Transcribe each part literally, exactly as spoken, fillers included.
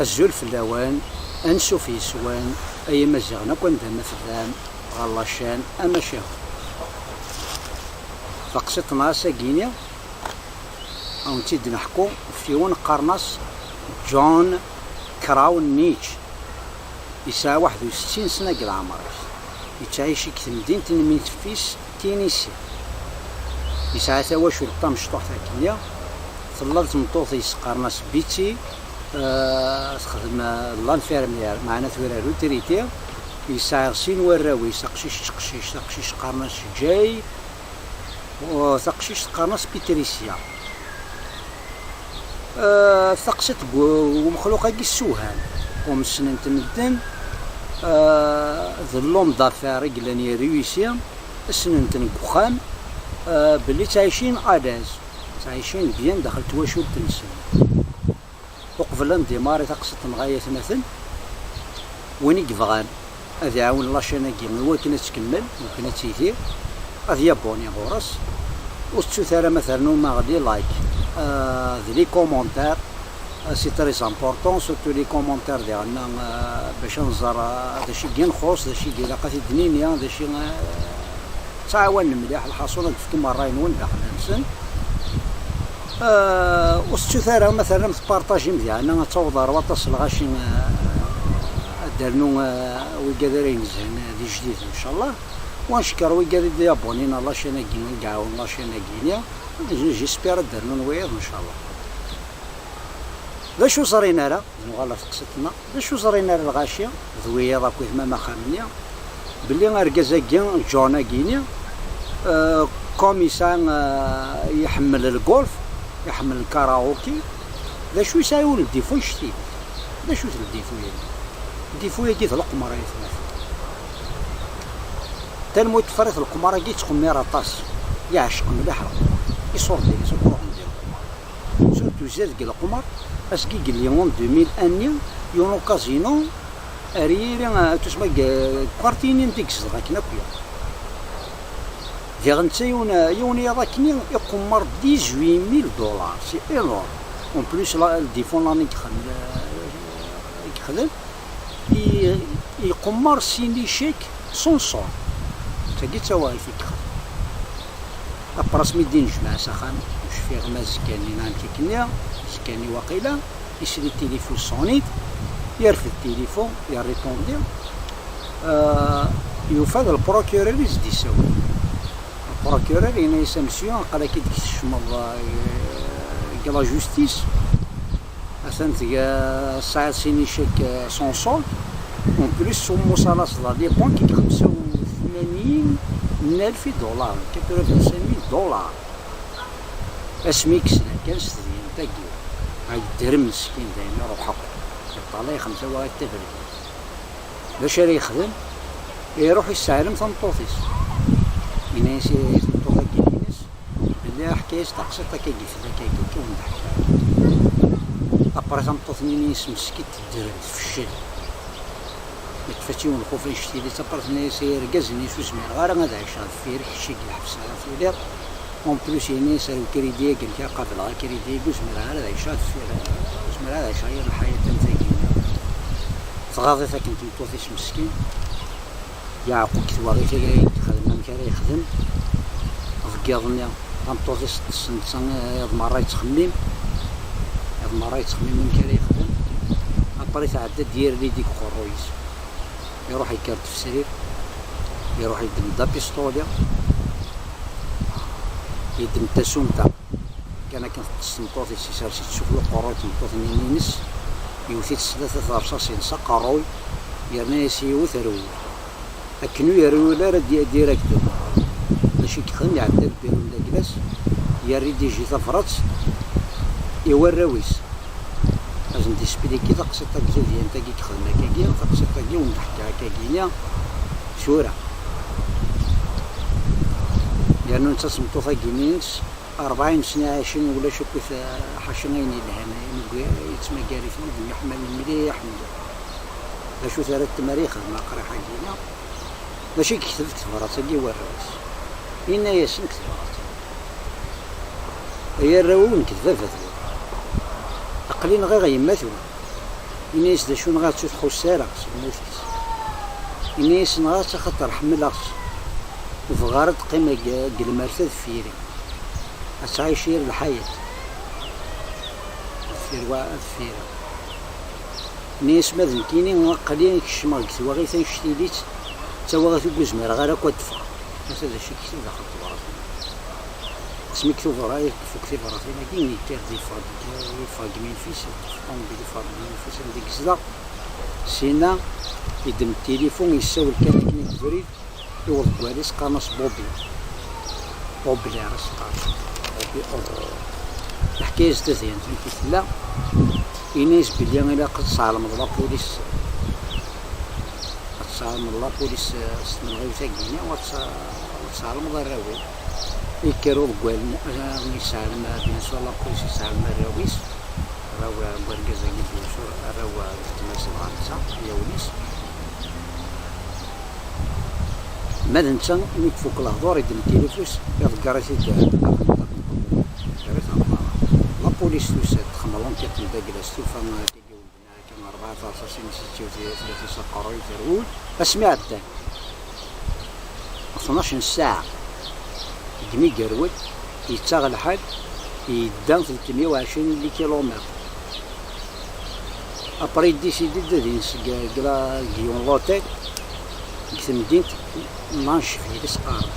Azul fell-awen, ansuf yes-wen, ay Imaziɣen akk anda ma tellam, ɣer la chaîne Amacahu. Taqsiṭ-nneɣ ass-agi, ad wen-tt-id-neḥku ɣef yiwen qqaren-as John Crown Nietzsche. Yesɛa waḥed u settin sna deg leɛmer-is. Yettɛici deg temdint n Memphis, Tennessee. Yesɛa tawacult tamecṭuḥt akkenni. Tella d tmeṭṭut-is qqaren-as Betty, eh, texdem, eh, d l'infirmière, meɛna turar utriti. Yesɛa sin warraw-is, aqcic d teqcict, aqcic qqaren-as Jay, u taqcict qqaren-as Patricia. Eh, taqsiṭ n u-, umexluq-agi ssewhan, ur m-ssnen-t medden, eh, d l'homme d'affaires i yellan yerriwisi, ssnen-ten deg uxxam, eh, belli ttɛicin à l'aise, ttɛicin bien daxel twacult-nsen. Uqbel ad ndimari taqsiṭ-nneɣ ay atmaten, win i yebɣan ad iɛawen la chaîne-agi i wakken ad tkemmel, i wakken ad tidir, ad yabuni ɣur-s. Ur tettut ara ma ternum-aɣ les likes, euh, d les commentaires, euh, c'est très important, surtout les commentaires diɣen, euh, bac ad nẓer, euh, d acu i d-nxuṣ, d acu i ilaq ad t-id-nini, d acu, euh, ttɛawanen mliḥ, lḥaṣun ad d-tefkem ṛṛay-nwen daxel-nsen. Euh, ur tettut ara ma terram tpartajim diɣen, ad taweḍ ɣer waṭas n lɣaci, euh, ad d-rnu, euh, wigad ara inezhen, euh, d ijdiden, ncallah. Wa ncekker wigad i d-yabunin ɣer la chaîne-agi, i iɛawen la chaîne-agi-ni. J'espère ad d-rnun wiyaḍ, ncallah. D acu ur ẓrin ara, d nuɣal ɣer teqsiṭ-nneɣ, d acu ur ẓrin ara lɣaci, d wiyaḍ akked mam axxam-nni, belli argaz-agi, John-agi-ni, euh, comme yesɛa, euh, iḥemmel lgolf, iḥemmel lkaraoke, d acu yesɛa yiwen n difu icti-, d acu-t ldifu-yagi? Ldifu-yagi d leqmer ay atmaten. Talmut tefriḍ leqmer-agi yettqemmir aṭas, yeɛceq mliḥ leqmer, iṣurdi-ines akk ruḥen di leqmer. Surtout zdat deg leqmer, asgi yelli en deux mille un-nni, yiwen ukazinu, ar yiri, ah, tusma deg, deg quartier-nni anda i yezdeɣ akken akk ya. Diɣ netta yiwen, yiwen yaḍ akkenni iqummer dix-huit mille dollars, c'est énorme. En plus, la, le défunt l'année i yexdem, i yexdem, i, iqummer sin icek sans solde. Tagi d tawaɣit i yexdem. Après mi d-innejmaɛ s axxam, ur cfiɣ ma zgan-nni neɣ nekk-nni, zgan-nni waqila, isli tilifu sonit, yerfed tilifu, yerripondi, euh, yufa d le procureur i s-d-isawel. Le procureur yenna-yas: "A monsieur, aql-ak-id tkecmeḍ, euh, deg la justice, atan tga, tesɛiḍ sin icek, euh, sans solde, en plus summus-a la sḍa les banques i xemsa u tmanyin n alef dollar, quatre-vingt-cinq mille dollars." Asmi i yesla kan s tedyant-agi, ay yedder meskin, dayen iruḥ akk. Yeṭṭalay xemsa waɣit taberkant. D acu ara yexdem? Iruḥ yesseɛlem tameṭṭut-is. Yenna-yas i tmeṭṭut-agi-ines belli aḥka-yas taqsiṭ akka i fell-ak, akka akka ur d-ḥkiɣ. Après tameṭṭut-nni yenna-yas meskint tedder tfeccel. Yeṭṭef-itt yiwen lxuf annect-ilat, après tenna-yas i yergazen-is: "Ur zmireɣ ara ad ɛiceɣ deffir-k, kečč i d lḥebs ara tiliḍ." En plus, yenna-yas: "Ar ukridi-agi-inek ara qableɣ akridi-agi, ur zmireɣ ara ad ɛiceɣ deffir, ur zmireɣ ara ad ɛiceɣ yir lḥayat am tagi." Tɣaḍ-it akken tmeṭṭut-is meskin. Yeɛqub deg twaɣit-agi ay yexdem amek ara yexdem. Deg yiḍ-nni, tameṭṭut-is tessen netta, iḍ merra yettxemmim. Iḍ merra yettxemmim amek ara yexdem. Après tɛedda-d yirli deg uqerruy-is. Iruḥ yekker-d f srir, iruḥ yeddem-d apistoli, yeddem-d tasumta. Kan akken teṭṭes tmeṭṭut-is, isers-itt sufella uqerruy n tmeṭṭut-nni-ines, yewwet-itt s tlata terṣaṣin s aqerruy, yerna-yas yiwet rwel. Akken ur yerwel ara di-, direct, d acu i yexdem? Iɛedda deg biru n laglas, yerra-d iji tabrat i warraw-is. Ad sen-d-ispliki taqsiṭ-agi, tadyant-agi i yexdem akkagi, taqsiṭ-agi ur d-ḥkiɣ akkagi-ni tura. Yernu netta d tmeṭṭut-agi-ines, rebɛin sna ɛicin ulac akk, ḥaca ayen yelhan, ayen yettmagar-iten-id myeḥmalen mliḥ mliḥ. D acu-t ara tmara yexdem aqriḥ-agi-ni? D acu i yekteb deg tebrat-agi i warraw-is? Yenna-yasen deg tebrat: "Ay arraw-iw, nekk d baba-twen. Aql-i nɣiɣ yemma-twen. Ini-as d acu, nɣa ur txuṣṣ ara s lmut-is. Ini-as nɣa-tt axaṭer ḥemmleɣ-tt. Ur bɣiɣ ara ad teqqim deg, deg lmert-a deffir-i. Ad tɛic yir lḥayat. Deffir wa, deffir-i. Ini-as ma d nekkini aql-i kecmeɣ deg twaɣit annect-ilit, d tawaɣit ur zmireɣ ara akk ad d-ffɣeɣ. Ata d acu i yekteb daxel tebṛatin. Asmi yektuber, ay tfuk tibratin-agi, yekker-d, yeffeɣ-d, yeffeɣ deg Memphis, yeṭṭef ṭṭumbil, yeffeɣ deg Memphis anda i yezdeɣ. Sina, yeddem tilifun, yessawel kan akken deg ubrid, iwweḍ deg walis, qqaren-as Bobby. Bobby ara s-qqaren. Bobby, oh. Teḥka-yas-d tadyant amek i tella. Ini-as belli ilaq ad tesɛelmeḍ lapulis. Ad tesɛelmeḍ lapulis, eh, s tmenɣiwt-agi-nni, u ad tes-, u ad tesɛelmeḍ arraw-iw. Yekker uḍeggal, eh, yesɛelm, eh, bien sûr, lapulis yesɛelm arraw-is. Arraw, eh, n wergaz-agi, bien sûr, arraw, eh, n weltma-s dɣa netta, iyawen-is. Ma d netta, mi ifuk lehdur, yeddem tilifus, iḍegger-it-id, eh, iḍegger-it ɣer berra. Lapulis tusa-d, txemmel enquête n dagla s tufa, eh, Kan rebɛa terṣaṣin i s-yettiwt tlatin s aqerruy terwel. Asmi ɛeddan, tnac n ssaɛa, deg mi yerwel, yettaɣ lḥal, yedda tlettmya u ɛecrin likilumitr. Après, yedisidi-d ad ines deg, deg la, deg yiwen l'hôtel, deg temdint Nashville i s-qqaren.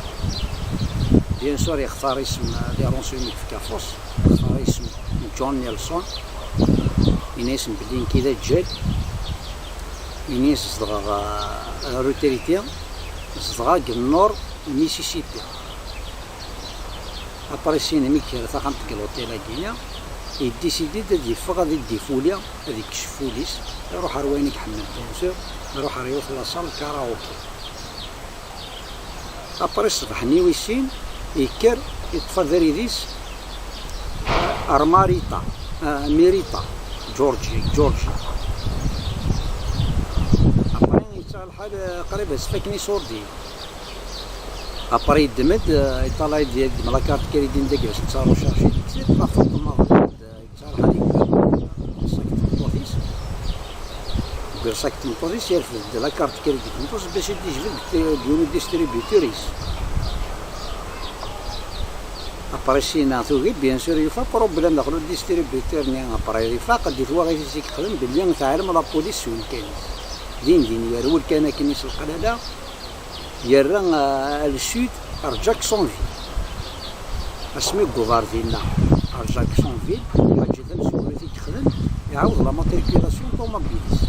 Bien sûr, yextar isem, les renseignements i yefka fausse, yextar isem n John Nelson. Ini-asen belli nekki d aǧǧal. Ini-as zedɣeɣ, eh, rue Trinité, zedɣeɣ deg nord n Mississippi. Après sina, mi yekra taxxamt deg l'hôtel-agi-nni, yedisidi-d ad yeffeɣ ad idifuli, ad yekkes ful-is, iruḥ ar wayen i iḥemmel, bien sûr, iruḥ ar yiwet la salle karaoké. Après ṣṣbeḥ-nni wis sin, yekker, yeṭṭef abrid-is, eh, ar Marita, eh, Mirita, Georgie, Georgie. Après, yettaɣ lḥal, eh, qrib ad s-faken iṣurdiyen. Après, yeddem-d, eh, yeṭṭalay-d, yeddem la carte crédit n deg-s, netta recherche, yeṭṭef-d la photo n Yettaɣ lḥal yeggar, eh, ṣṣak n tmeṭṭut-is. Yeggar ṣṣak n tmeṭṭut-is, yerfed-d la carte crédit n tmeṭṭut-is bac ad d-ijbed deg, deg yiwen n distributeur-is. Après sina tugi, bien sûr, yufa problème daxel n distributeur-nni. Après ifaq-d i twaɣit-is i yexdem belli teɛlem la police s umkan-is. Din din yerwel kan akken s leqlala. Yerra, eh, ar le sud, ar Jacksonville. Asmi yewweḍ ar dinna, ar Jacksonville, lḥaǧa tamezwarut i yexdem, iɛawed la matriculation n ṭumubil-is.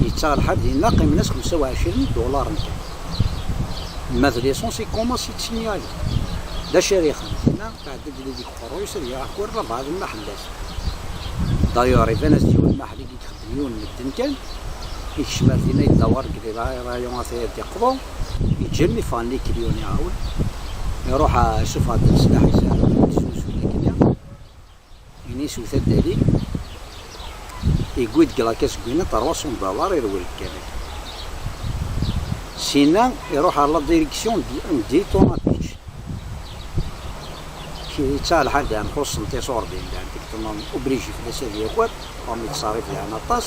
Yettaɣ lḥal dinna, qqimen-as xemsa u ɛecrin dollar kan. Ma d licence, ikumasi yettsinyali. D acu ara yexdem dinna? Tɛedda-d deg uqerruy-is ad yaɣ akk lbaɛḍ n lmaḥellat. D'ailleurs, iban-as-d yiwen lmaḥel i ixeddem yiwen n medden kan, ikcem ar dinna, yeddawer deg les rayons ata ad d-iqḍu, yeǧǧa almi ffɣen les clients iɛawen, iruḥ, ah, isuffeɣ-d leslaḥ-is, ah, yessusu-d akken, ini-as wwet-d ali, yewwi-d deg la caisse deg winna trois cents dollars, irwel-d kan. Sina iruḥ ɣer la direction n Daytona Beach. Yettaɣ lḥal daɣen xuṣṣen tiṣurdin, daɣen tiktuman obligé fell-as ad yaker, comme yettṣerrif daɣen aṭas.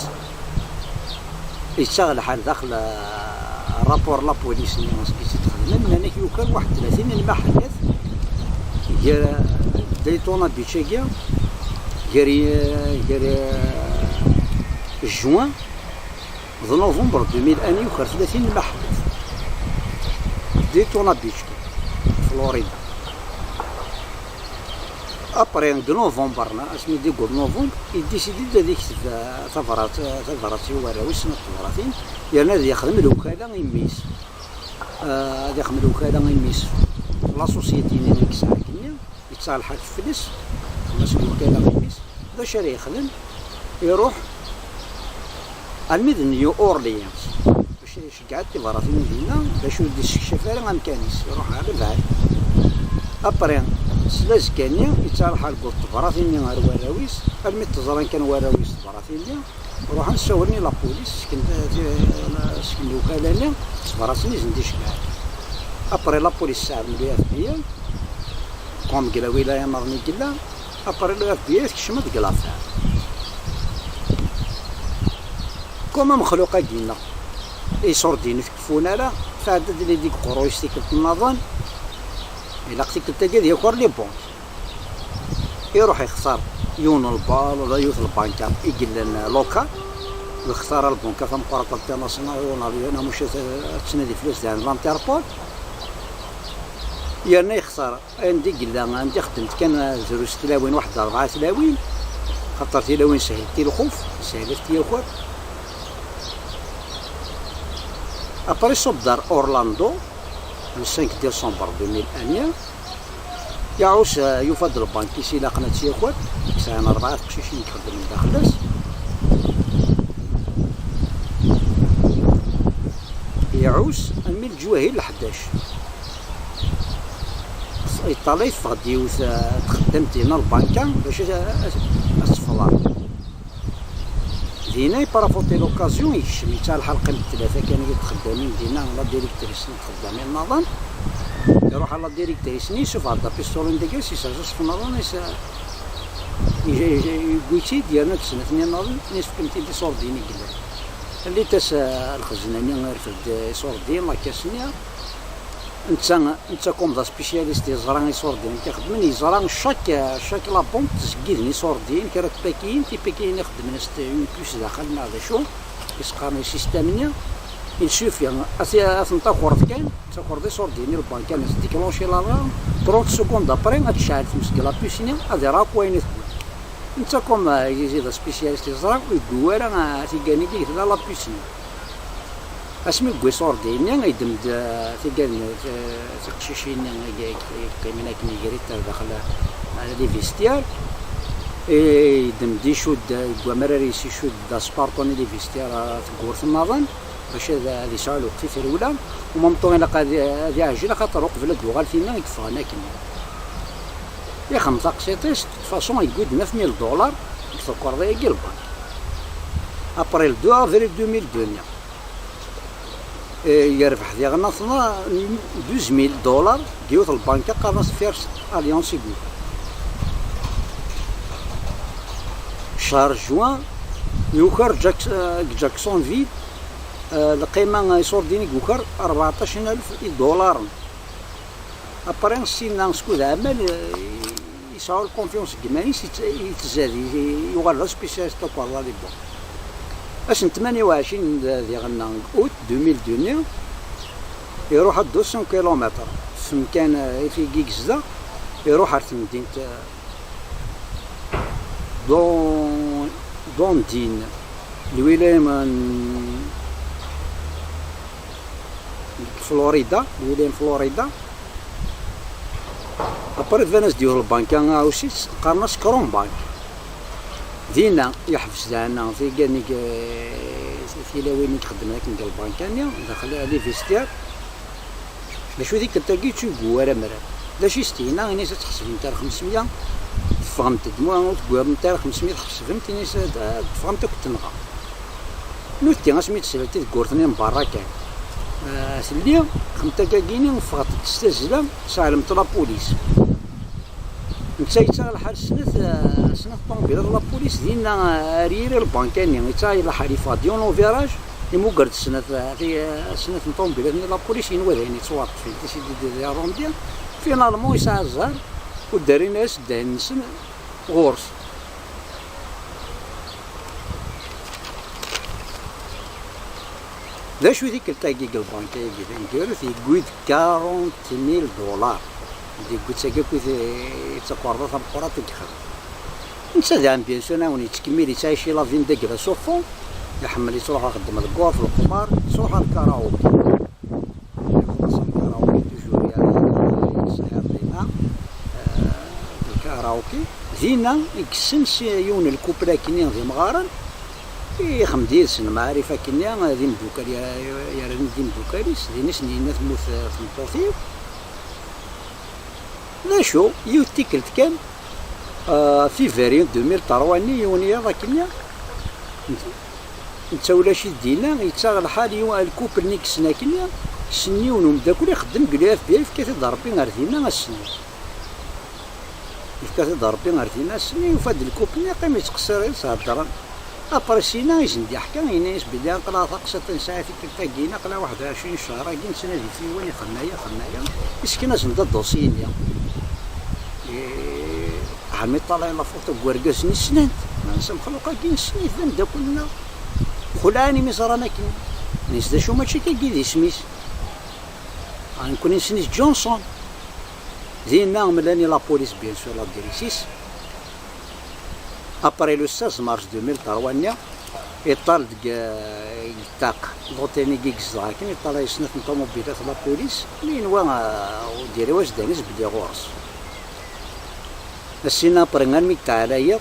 Yettaɣ lḥal daxel, eh, rapport la police-nni seg i tt-id-xedmen, nnan-ak yuker waḥed tlatin n lmaḥellat gar, eh, Daytona Beach-agi, gar, eh, gar, eh, juin d novembre deux mille un, yuker tlatin n lmaḥellat. Daytona Beach, Florida. Après, deg novembre, asmi d-yewweḍ novembre, yedisidi-d ad yekteb, eh, tabrat, eh, tabrat i warraw-is n tebṛatin, yerna ad yexdem lewkala i mmi-s. Eh, ad yexdem lewkala i mmi-s. La société-nni i yesɛa akken-nni, yettaɣ lḥal fell-as, xemmas lewkala i mmi-s. D acu ara yexdem? Iruḥ almi d New Orleans. Bac iceggeɛ-d tibṛatin dinna, bac ur d-issekcaf ara amkan-is, iruḥ ɣer lebɛid. Après, s lazekka-nni, yettaɣ lḥal deg tebṛatin-nni ɣer warraw-is, almi t-ẓran kan warraw-is tebṛatin-nni, ruḥen ssawlen i la police, sken, sken lewkala-nni, s tebṛatin i sen-d-iceggeɛ. Après, la police tesɛa le F B I, comme deg lawilaya nniḍen i yella, après le F B I tekcem deg l'affaire. Comme amexluq-agi-nneɣ, iṣurdiyen ur t-keffun ara, tɛedda-d lidi deg uqerruy-is tikkelt nniḍen, ilaq tikkelt-agi ad yaker les banques. Iruḥ ixtar yiwen n lba-, yiwet n lbanka i yellan local, yextar lbanka tameqqrant internationale, yiwen avion amuc ad, ad tnadi fell-as daɣen l'interpol, yerna yextar anda i yella, anda i xeddment kan drus tlawin, waḥed rebɛa tlawin, xaṭer tilawin sehlet i lxuf, sehlet yaker. Après, iṣubb-d ar Orlando, le cinq décembre deux mille un, iɛuss, eh, yufa-d lbank-is ilaqen ad tt-yaker, sɛan rebɛa teqcicin i ixeddmen daxel-as. Iɛuss armi leǧwahil ḥdac. Yeṭṭalay, teffeɣ-d yiwet, eh, txeddamt dinna lbanka bac ad, ad, ad tefḍer. Dinna yeprofiti l'occasion, yekcem, yettɛelḥa lqim n tlata kan i d-txeddamin dinna, la directrice n txeddamin nniḍen. Iruḥ ɣer la directrice-nni, yessufeɣ-d apistoli n deg-s, yesers-as ɣef nniḍen, is-, yewwi-tt-id, yerna-d snat-nni nniḍen, yessefk-it-id iṣurdiyen i yellan. Llit-as, eh, lxezna-nni, irfed-d iṣurdiyen, lakas-nni. Netta, netta comme d aspécialiste, yeẓra iṣurdiyen amek i xeddmen, yeẓra chaque, chaque la bombe tzeggiden iṣurdiyen, kra n tpakiyin, tipakiyin i xeddmen-as une puce daxel neɣ d acu, i s-qqaren système-nni, il suffit, ad t-, ad ten-takreḍ kan, ad takreḍ iṣurdiyen i lbanka, ad s-déclencher l'alarme, trente secondes après, ad tecɛel tmes deg la puce-nni, ad ireɣ akk wayen i tewwi. Netta comme, euh, d aspécialiste, yeẓra, ur yewwi ara, euh, tigani-nni tella la puce-nni. Asmi yewwi iṣurdiyen-nni, yeddem-d, eh, tigad-nni, eh, tiqcicin-nni i, i, i yeqqimen akken iger-it ar daxel, eh, les vestiaires. Eh, yeddem-d, icudd, eh, deg wamrar-is, icudd-d asparton i les vestiaires, eh, tewwurt nniḍen, bac ad, ad yesɛu lweqt i trewla. Au même temps, ilaq ad, ad iɛjel, axaṭer uqbel ad d-tuɣal tinna i yeffɣen akken. Ixdem taqsiṭ-is, de toute façon, yewwi-d neuf mille dollars deg tukerḍa-agi n lbank. Après le deux avril deux mille deux-nni. Eh, yerbeḥ diɣen aṭna douze mille dollars deg yiwet n lbanka qqaren-as First Alliance Group. Ccher juin, yuker Jacks-, eh, deg Jacksonville, eh, lqima iṣurdiyen i yuker rbeɛṭac alef idularen. Après, ssinna, skud ɛmal, eh, yesɛa lkonfyans deg yiman-is, yett-, yettzad, y-, yuɣal d aspécialiste tukerḍa di bon. Ass n tmanya u ɛecrin d-, diɣen n août deux mille deux-nni, iruḥ à deux cents kilomètres f umkan, eh, i fi-, i yezdeɣ, iruḥ ar temdint, eh, Dun-, Dundee, lwilaya n Florida, lwilaya n Florida. Après, tban-as-d yiwet lbanka aɛusit, qqaren-as Crown Bank. Dinna yeḥbes daɛna tigad-nni, tilawin i ixeddmen akken deg lbanka-nni, daxel les vestiaires. D acu, tikkelt-agi ur tt-yewwi ara mra. D acu i s-tenna? Ini-as ad tḥesbemt ar xemsemya, teffɣemt-d, ma ur tewwiḍemt ara xemsemya, tḥesbemt, ini-as ad, ad teffɣemt akk tenɣa. Nutenti asmi d-slant i tewwurt-nni n berra kan, ah, telli, xemt-agi-ni, ffɣet-d s tazzla, sɛelment la police. Netta yettaɣ lḥal snat, eh, snat ṭṭumubilat n la police dinna, eh, ar yiri lbanka-nni. Yettaɣ lḥal yeffeɣ-d yiwen uviraj, imuger-d snat, eh, ti-, eh, snat n ṭṭumubilat n la police, yenwa d ayen yettwaṭṭfen, décidé de arrondir. Finalement, yesɛa zzher, ur d-rrin ara s ddehn-nsen ɣur-s. D acu i tikkelt-agi deg lbanka-agi taneggarut, yewwi-d quarante mille dollars. D-yewwi-tt-agi akk i t-, i d takerḍa tameqqrant i yexdem. Netta daɣen, bien sûr, awen yettkemmil yettɛici la vie n deg la soufou. Iḥemmel yettruḥ ixeddem lgurf, leqmar, yettruḥ ar lkaraoke. Iruḥ-as ar lkaraoke, toujours yettseḥḥir dinna, eh, lkaraoke. Dinna i yessen s yiwen n lkupl akkenni d imɣaren. Ixdem-d yid-sen lmaɛrif akkenni, d imdukal, yerra-, yerra-ten d imdukal-is, din i sen-yenna temmut, eh, tmeṭṭut-iw. D acu, yiwet tikkelt kan, eh, février deux mille trois-nni, yiwen yiḍ akkenni, netta ulac-it dinna, yettaɣ lḥal, yiwen, lkupl-nni i yessen akkenni, ssnen yiwen umeddakel ixeddem deg le F B I, yefka-t-id Rebbi ar dinna, ass-nni. Yefka-t-id Rebbi ar dinna, ass-nni yufa-d lkupl-nni, yeqqim yettqeṣṣir, heddren. Après sina i sen-d-yeḥka, yenna-yas belli aql-aɣ taqsiṭ nesɛa tikkelt-agi, aql-aɣ waḥed u ɛecrin ccehṛ-agi nettnadi ɣef yiwen ixdem aya, ixdem aya. Isken-asen-d aḍusi-nni. Eh, ɛemmi ṭṭalay la photo n wergaz-nni ssnen-t. Nnan-as amexluq-agi nessen-it, d ameddakel-nneɣ. Xulɛen imi ẓran akken. Nnan-as d acu mačči akka i d isem-is. Ah, nekkni nessen-it Johnson. Dinna mlan i la police, bien sûr, la direct-is. Après le seize mars deux mille trois-nni, iṭal deg, deg ṭṭaq, l'hôtel-nni i yezdeɣ akken, iṭal ay snat n ṭumubilat la police, mi yenwa, ah, ur diri was danis belli ɣur-s. Assin après armi d-teɛla yiḍ,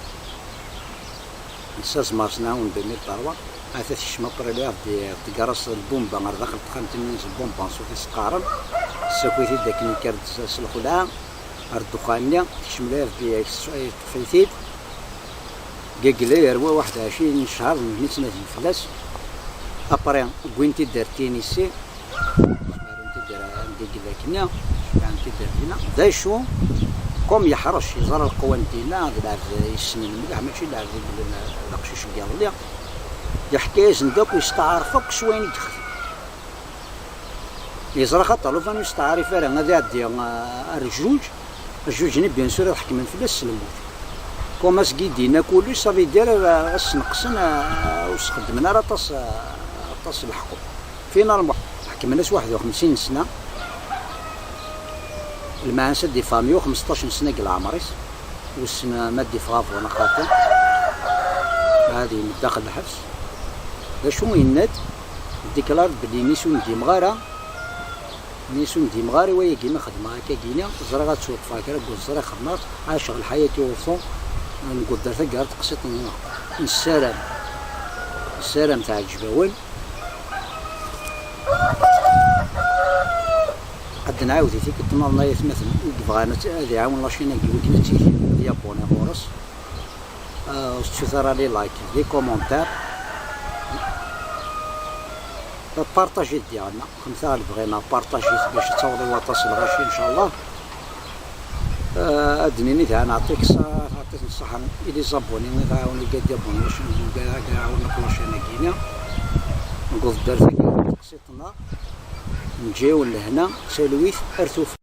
le seize mars nɛawen deux mille trois, ata tekcem après le, deg, deg ras lbumba ɣer daxel texxamt-nni n lbumba, s ufis qqaren, tessaki-t-id akken yekker-d s, s lxelɛa, ar ddexxan-nni, tekcem le, teṭṭef-it-id. Gagla yerwa waḥed u ɛecrin n ccehṛ d nutni ttnadin fell-as. Après, wwin-t-id ar Tinisi, smaren-t-id ar anda i yella akkenni, cebḥen-t-id ar dinna. D acu, comme yeḥṛec, yeẓra leqwan dinna, d lɛebd yessnen mliḥ, mačči d lɛebd i yellan d aqcic n yiḍelli. Yeḥka-yasen-d akk, yesteɛṛef akk s wayen i yexdem. Yeẓra xaṭer lufan ur yesteɛrif ara ad iɛeddi, ah, ar jjuj, jjuj-nni bien sûr ad ḥekmen fell-as s lmut. Comme as-d-yenna kullec, ça veut dire ad, ad s-neqsen, ah, ur s-xeddmen ara aṭas, ah, aṭas n leḥkem. Finalement, ḥekmen-as waḥed u xemsin sna, lmeɛna ad d-ifami u xmesṭac n sna deg leɛmer-is. Wissen ma d-iffeɣ ɣef wanaxaṭi, ad yemmed daxel lḥebs. D acu yenna-d? Déclare belli ni s ur ndimeɣ ara, ni s ur ndimeɣ ara i wayagi ma xedmeɣ akkagini, ẓriɣ ad ttwaṭṭfeɣ kra n ẓriɣ xedmeɣ, ɛaceɣ lḥayat i uḍu, newweḍ ar taggara teqsiṭ-nneɣ. Nessaram, nessaram teɛǧeb-awen. Ad d-nɛawed i tikkelt nniḍen ay atmaten i yebɣan ad, ad iɛawen lacin-agi wakken ad tili, ad yabuni ɣur-s. Ah, ur tettut ara les likes, les commentaires. Partager-d diɣen, xemsa lebɣi-nneɣ, partager-it bac ad tawḍ i waṭas n lɣaci, ncallah. Ah, ad d-nini daɣen ɛṭik ṣ-, ɛṭik n ṣṣeḥḥa i les abonnés i ɣ-iɛawnen ad d-yabuni lacin, i ɣ-iɛawnen akk lacin-agi-ni. Newweḍ-d ar tagi teqsiṭ-nneɣ. Nǧi-yawen lehna, talwit, ar tufat.